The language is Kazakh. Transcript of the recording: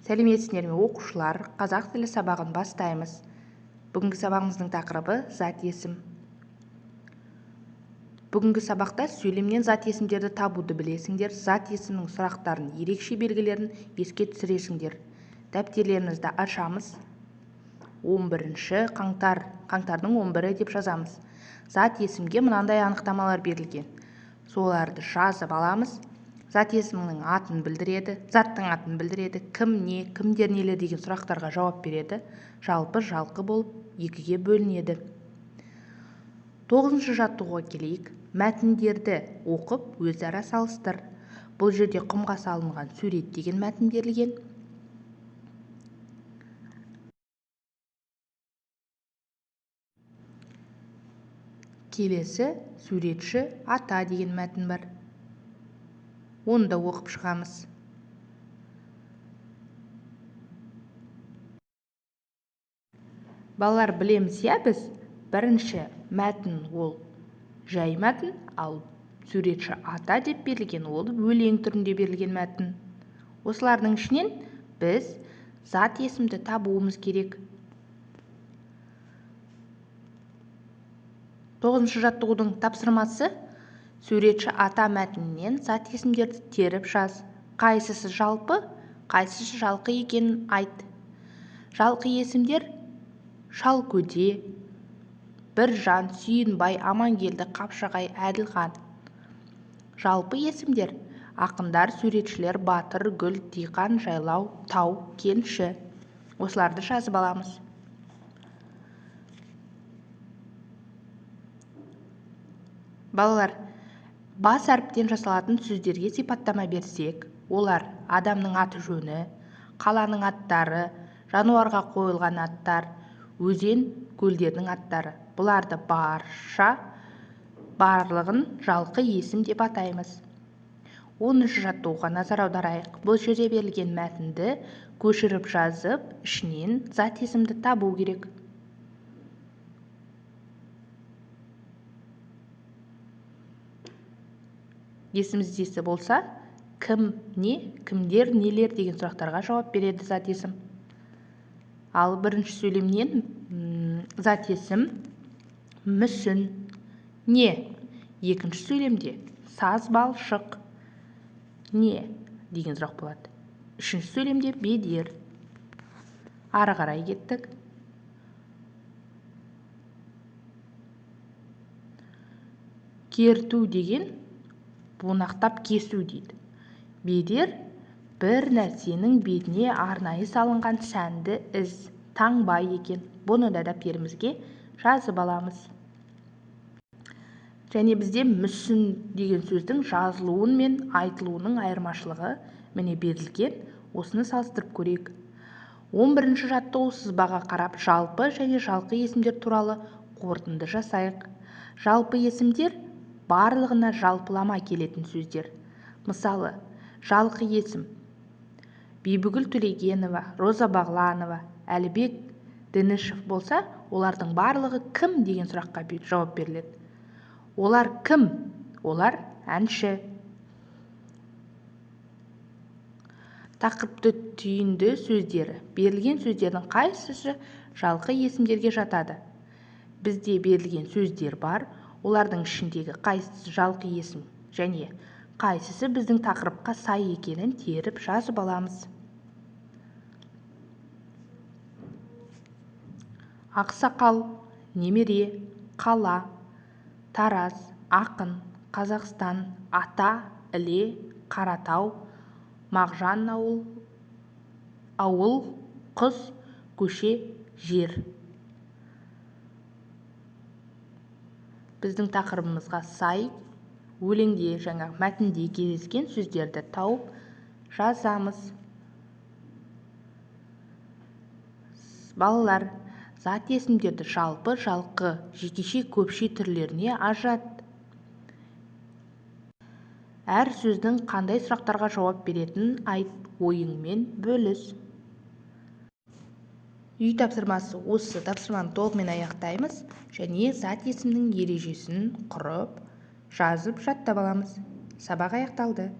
Сәлеметсіздер ме, оқушылар? Қазақ тілі сабағын бастаймыз. Бүгінгі сабағымыздың тақырыбы зат есім. Бүгінгі сабақта сөйлемнен зат есімдерді табуды білесіңдер, зат есімнің сұрақтарын, ерекше белгілерін еске түсіресіңдер. Дәптерлерімізді ашамыз. 11 қаңтар, қаңтардың 11-і деп жазамыз. Зат есімге мынандай анықтамалар берілген. Соларды жазып аламыз. Зат есімнің атын білдіреді, заттың атын білдіреді, кім, не, кімдер, нелер деген сұрақтарға жауап береді. Жалпы жалқы болып екіге бөлінеді. 9-шы жаттығуға келейік. Мәтіндерді оқып, өзара салыстыр. Бұл жерде құмға салынған сурет деген мәтін берілген. Келесі суретші ата деген мәтін бар. Оны да оқып шығамыз. Балалар, білеміз, иә, біз бірінші мәтін ол жай мәтін, ал суретші ата деп берілген ол өлең түрінде берілген мәтін. Осылардың ішінен біз зат есімді табуымыз керек. 9-шы жаттығудың тапсырмасы: суретші ата мәтінінен зат есімдерді теріп жаз. Қайсысы жалпы, қайсысы жалқы екенін айт. Жалқы есімдер: Шалкөде, Біржан, Сүйінбай, Амангелді, Қапшағай, Әділхан. Жалпы есімдер: ақындар, суретшілер, батыр, гүл, диқан, жайлау, тау, кенші. Осыларды жазып аламыз. Балалар, бас әріптен жасалатын сөздерге сипаттама берсек, олар адамның аты-жөні, қаланың аттары, жануарға қойылған аттар, өзен, көлдердің аттары. Бұларды барлығын жалқы есім деп атаймыз. 10-шы жаттығуға назар аударайық. Бұл жерде берілген мәтінді көшіріп жазып, ішінен зат есімді табу керек. Есіміздесі болса, кім, не, кімдер, нелер деген сұрақтарға жауап береді зат есім. Ал бірінші сөйлемнен зат есім мүсін, не. Екінші сөйлемде саз балшық, не деген сұрақ болады. Үшінші сөйлемде бедер. Ары қарай кеттік. Керту деген бунақтап кесу дейді. Бедер бір нәрсенің бетіне арнайы салынған сәнді із, таңба екен. Бұны да дәптерімізге жазып аламыз. Және бізде мүсін деген сөздің жазылуын мен айтылуының айырмашылығы міне берілген. Осыны салыстырып көрейік. 11-ші жаттығу сызбаға қарап жалпы және жалқы есімдер туралы қорытынды жасайық. Жалпы есімдер барлығына жалпылама келетін сөздер. Мысалы, жалқы есім Бибігүл Төлегенова, Роза Бағланова, Әлібек Дінішев болса, олардың барлығы кім деген сұраққа жауап беріледі. Олар кім? Олар әнші. Тақырыпты түйінді сөздері. Берілген сөздердің қайсысы жалқы есімдерге жатады? Бізде берілген сөздер бар. Олардың ішіндегі қайсысы жалқы есім және қайсысы біздің тақырыпқа сай екенін теріп жазып аламыз. Ақсақал, немере, қала, Тараз, ақын, Қазақстан, ата, Іле, Қаратау, Мағжан ауыл, құс, көше, жер. Біздің тақырыбымызға сай өлеңде, жаңа мәтінде кездескен сөздерді тауып жазамыз. Балалар, зат есімдерді жалпы, жалқы, жекеше, көпше түрлеріне ажырат. Әр сөздің қандай сұрақтарға жауап беретінін айт, ойыңмен бөліс. Үй тапсырмасы осы тапсырманы толығымен аяқтаймыз және зат есімнің ережесін құрып, жазып, жаттап аламыз. Сабақ аяқталды.